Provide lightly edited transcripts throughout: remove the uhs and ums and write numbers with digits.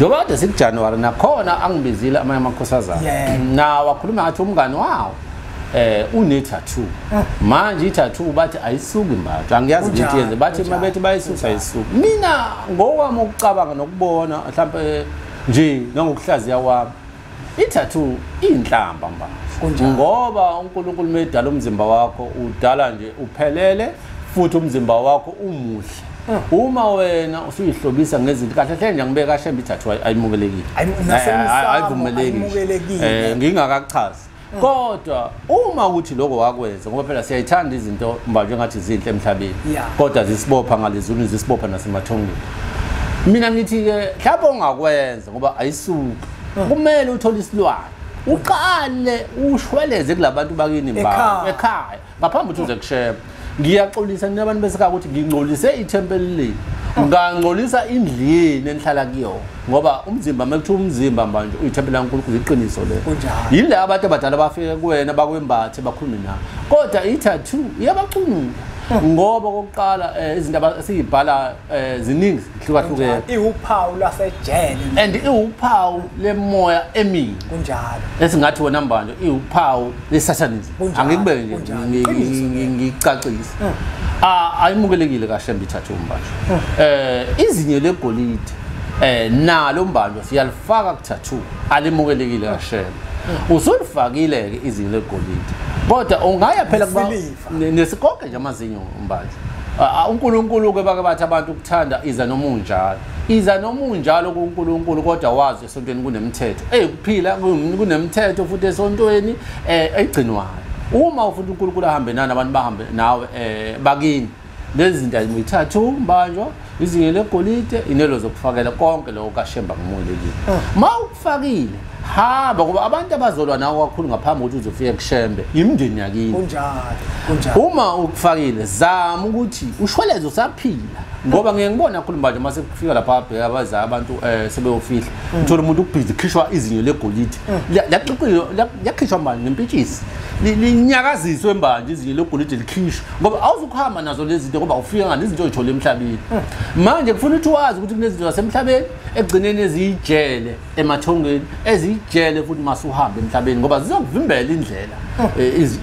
Njengoba kade sikuJanuary nakhona angibizile amanye amakhosazana. Nawo akhuluma ngathi umngani wawo une-tattoo. Manje i-tattoo bathi ayisuki mbatha. Angiyazi ukuthi yenze bathi mabethi bayisusa ayisuki. Mina ngokwami ukucabanga nokubona mhlambe nje nangokuhlaziya kwami i-tattoo inhlamba mbatha. Ngoba uNkulunkulu medala umzimba wakho udala nje uphelele futhi umzimba wakho umuhle. Uma wena usuyihlobisa ngezinto kahle hle nje ngibeka Shembe i-tattoo ayimukelekile. Ayivumelekile. Ngingakachazi. Kodwa uma ukuthi lokho wakwenza ngoba phela siyayithanda izinto manje ngathi zinhle emhlabeni kodwa zisibopha ngalezulu zisibopha nasemathongeni. Mina ngithi ke mhlawumbe ongakwenza ngoba ayisuki kumele uthole isilwane uqale ushweleze kulabantu bakini mba ekhaya ngaphambi ukuthi uze kuShembe. Ngiyaxolisa nina abantu besekhaya ukuthi ngingcolise ithempeli lenu, ngangcolisa indlu yenu enihlala kuyona ngoba umzimba mekuthiwa umzimba manje uyithempeli laNkulunkulu iqiniso lelo. Yile abantu abadala bafike kuwena bakwembathe bakhulume nawe kodwa i-tattoo iyabacunula ngoba kokuqala izinto esiyibhala ziningi zihlukahlukene. Iwuphawu lwasejele and iwuphawu lemoya emibi. Kunjalo. Esingathi wena mbanje iwuphawu lesatanism. Angikubeke nje ngicacise. Ayimukelekile kaShembe i-tattoo mbanje. Izinyo legolide nalo mbanje siyalifaka ku-tattoo alimukelekile kaShembe. Usulifakile ke izinyo legolide kodwa ungaya phela kuba nesikonke nje amazinyo mbanje. uNkulunkulu ke bake bathi abantu ukuthanda iza noma unjalo. Iza noma unjalo kuNkulunkulu kodwa wazi esontweni kunemithetho. Kuphila kunemithetho futhi esontweni egcinwayo. Uma ufuna uNkulunkulu ahambe nani abantu bahambe nawe bakini. Lezi zinto azimthathu mbanjwa izinyo legolide inelo zokufakela konke lokho kaShembe ngimolelile. Ma ukufakile hamba ngoba abantu abazolwa nawe kakhulu ngaphambi kokuthi uzofika kuShembe imindeni yakini. Kunjalo, kunjalo. Uma ukufakile zama ukuthi ushweleze usaphila ngoba ngeke ngibona kakhulu manje mase kufika lapha abheka abaza abantu sebeyofihla uthola umuntu ubhizi khishwa izinyo legolide lyaxoxile yakhishwa manje nempitshisi linyakaziswe manje izinyo legolide likhishwa ngoba awuzukuhamba nazo lezi zinto ngoba ufika ngale izinto oyithola emhlabeni. Manje kufuna ukuthi wazi ukuthi kunezinto zasemhlabeni ekugcineni eziyijele emathongeni ezijele futhi masuhamba emhlabeni ngoba zizokuvimbela indlela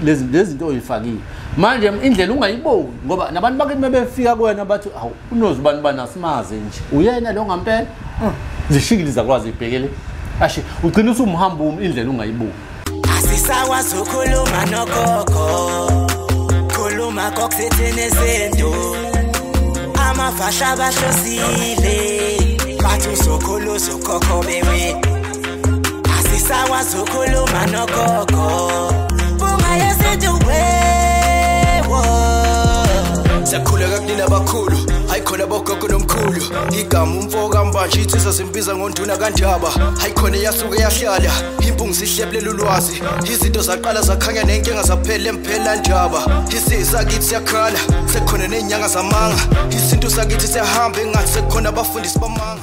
lezi zinto oyifakile. Manje indlela ungayiboni ngoba nabantu bakini bebefika kuwena bathi awu unozibani bani asimaze nje uyena lo ngampela zishikile zakwazi ibhekele ashe ugcina usumhamba indlela ungayiboni. Asisakwazi ukukhuluma nogogo khuluma kokuthini izinto amafasha bahlosile bathi uzokhuluza ukhokho bewe. Asisakwazi ukukhuluma nogogo bunga yesintu wewo. Siyakhuleka kunina abakhulu hayikhona bogogo nomkhulu igama umfo kaMbanje insizwa simbiza ngonduna kaNdaba hayikhona yasuke yahlala impungu sihlephlela ulwazi izinto zaqala zakhanya nenkinga zaphela emphela ndaba isisakithi siyakhala sekukhona nezinyanga zamanga isintu sakithi siyahamba engathi sekukhona abafundisi bamanga.